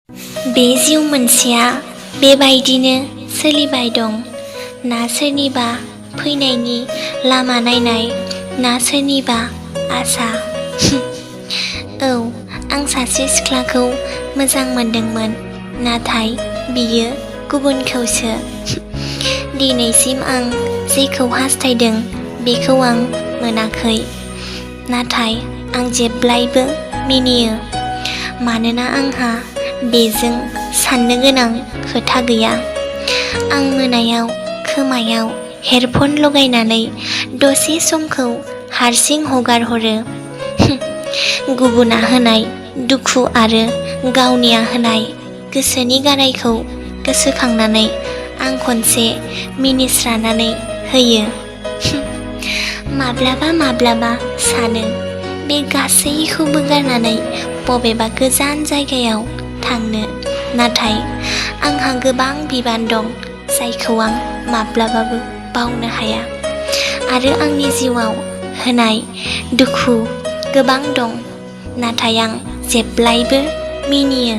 बे जिउ मोनसेया बेबायदिनो सोलिबाय दं। ना सोरनिबा फैनायनि लामा नायनाय, ना सोरनिबा आसा। औ, आं सासे सिख्लाखौ मोजां मोनदोंमोन, नाथाय बियो गुबुनखौसो। दिनैसिम आं जेखौ हास्थायदों बेखौ आं मोनाखै, नाथाय आं जेब्लायबो मिनियो, मानोना आंहा बेजों साननो गोनां खोथा गैया। आं मोनायाव खोमायाव हेडफन लगायनानै दसे समखौ हारसिं हगारहरो। गुबुना होनाय दुखु आरो गावनिया होनाय गोसोनि गारायखौ गोसोखांनानै आं खनसे मिनिस्रानानै होयो। माब्लाबा सानो बे गासैखौबो गारनानै बबेबा गोजान जायगायाव थांनो, नाथाय आंहा गोबां बिबान दं जायखौ आं माब्लाबाबो बावनो हाया, आरो आंनि जिउआव होनाय दुखु गोबां दं, नाथाय आं जेब्लायबो मिनियो।